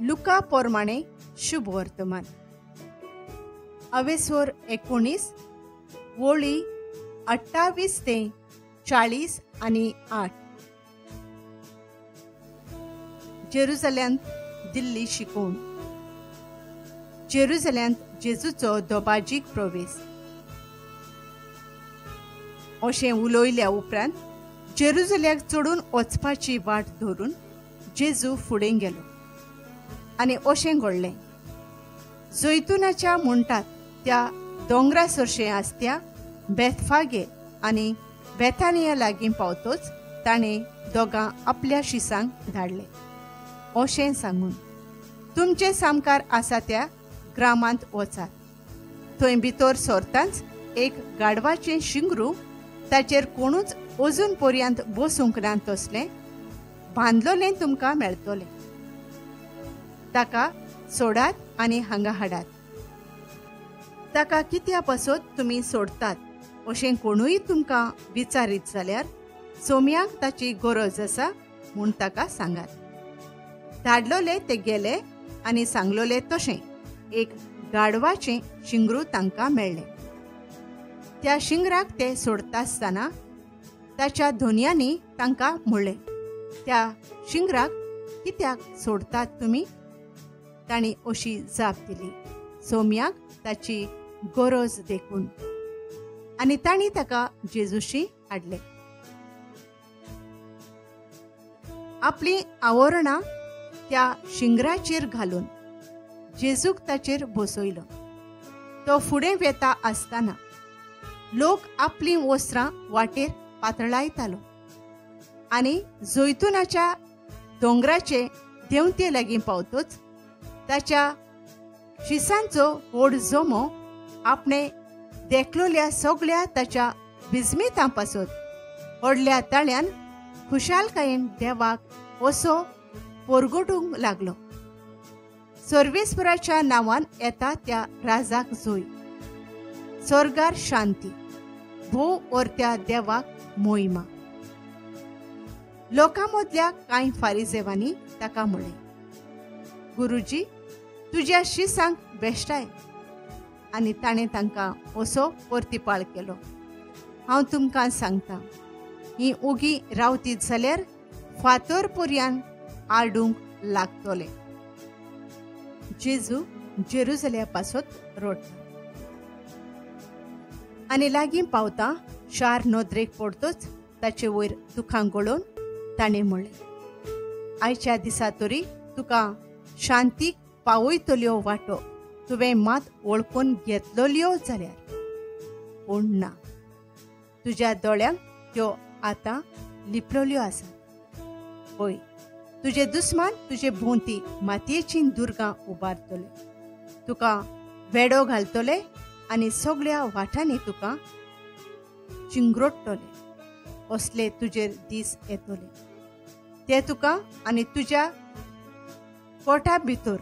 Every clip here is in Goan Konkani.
लुका पोरमाणे शुभ वर्तमान अवेस्वर 19 वोळी 28 ते 40 आणि 8. जेरुसलेमांत दिल्ली शिकोवण. जेरुसलेमांत जेजूचो दोबाजीक प्रवेश. अशें उलयल्या उपरांत जेरुसलेमाक चडून वचपाची वाट धरून जेजू फुडें गेलो आनी अशें घडलें, जैतुनाच्या म्हणटात त्या दोंगरा सरशें आसत्या बेथफागे आनी बेथानिया लागीं पावतोच ताणें दोगां आपल्या शिसांक धाडले अशें सांगून, तुमचे सामकार आसा त्या ग्रामांत वचात, थंय भितर सरतांच एक गाडवाचें शिंगरू ताचेर कोणूच अजून पर्यंत बसूंक ना तसलें बांदलोलें तुमकां मेळटलें, ताका सोडात आनी हांगा हाडात. ताका कित्या पासत तुमी सोडतात अशें कोणूय तुमकां विचारीत जाल्यार सोम्याक ताची गरज आसा म्हूण ताका सांगात. धाडलोले ते गेले आनी सांगलोले तशें एक गाडवाचें शिंगरू तांकां मेळ्ळें. त्या शिंगराक ते सोडता आसतना ताच्या धोनयांनी तांकां म्हणलें, त्या शिंगराक कित्याक सोडतात तुमी? तांणी अशी जाप दिली, सोम्याक ताची गरज देखून. आनी तांणी ताका जेजूशी हाडलें. आपलीं आवरणां त्या शिंगराचेर घालून जेजूक ताचेर बसयलो. तो फुडें वेता आसतना लोक आपलीं वस्त्रां वाटेर पातळायतालो आनी जैतुनाच्या दोंगराचे देंवते लागीं पावतोच ताच्या शिसांचो व्हड जमो आपणे देखलोल्या सगळ्या ताच्या बिजमितां पासत व्हडल्या ताळ्यान खुशालकायेन देवाक असो पोरगोटूंक लागलो, सर्वेस्पराच्या नांवान येता त्या राजाक जोय, स्वर्गार शांती, भोव ओरत्या देवाक मोहिमा. लोकां मदल्या कांय फारिजेवांनी ताका म्हणलें, गुरुजी, तुज्या शिसांक बेश्टाय. आनी ताणें तांकां असो परतिपाळ केलो, हांव तुमकां सांगता, ही ओगी रावतीत जाल्यार फातर पर्यान आडूंक लागतले. जेजू जेरुसलेमा पासत रडटा आनी लागीं पावता शार नदरेक पडतोच ताचे वयर दुखां गळोवन ताणें म्हणलें, आयच्या दिसा तरी तुका शांतीक पावयतल्यो वाटो तुवें मात वळखून घेतलोल्यो जाल्यार, पूण ना, तुज्या दोळ्यांक त्यो आतां लिपलोल्यो आसात. हय, तुजे दुस्मान तुजे भोंवती मातयेचीं दुर्गां उबारतले, तुका वेडो घालतले आनी सगळ्या वाटांनी तुका चिंगरोडटले. असले तुजेर दीस येतले, ते तुका आनी तुज्या कोठा भितर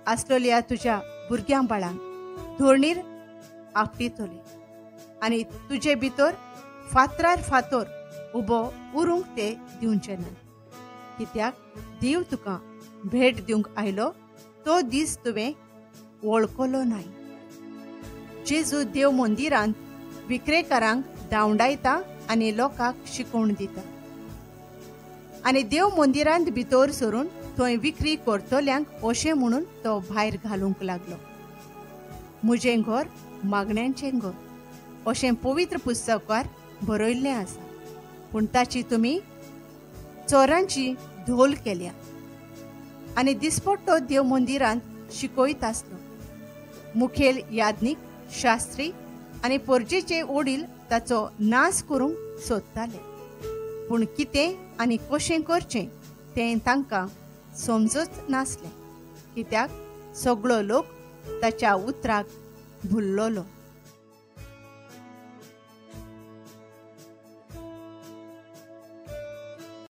आसलेल्या तुज्या भुरग्यां बाळांक धोरणीर आपटितले आनी तुजे भितर फातरार फातर उबो उरूंक ते दिवचे ना, कित्याक देव तुका भेट दिवंक आयलो तो दीस तुवें वळखलो नाय. जेजू देव मंदिरांत विक्रेकारांक धांवडायता आनी लोकांक शिकोवण दिता आनी देव मंदिरांत भितर सरून थंय विक्री करतल्यांक अशें म्हणून तो भायर घालूंक लागलो, म्हजें घर मागण्यांचें घर अशें पवित्र पुस्तकार बरयल्लें आसा, पूण ताची तुमी चोरांची धोल केल्या. आनी दिसपट्टो देव मंदिरांत शिकयत आसलो. मुखेल याज्ञीक, शास्त्री आनी परजेचे वडील ताचो नाश करूंक सोदताले, पूण कितें आनी कशें करचें तें तांकां समजच नासलें, कित्याक सगळो लोक ताच्या उतराक भुल्लोलो.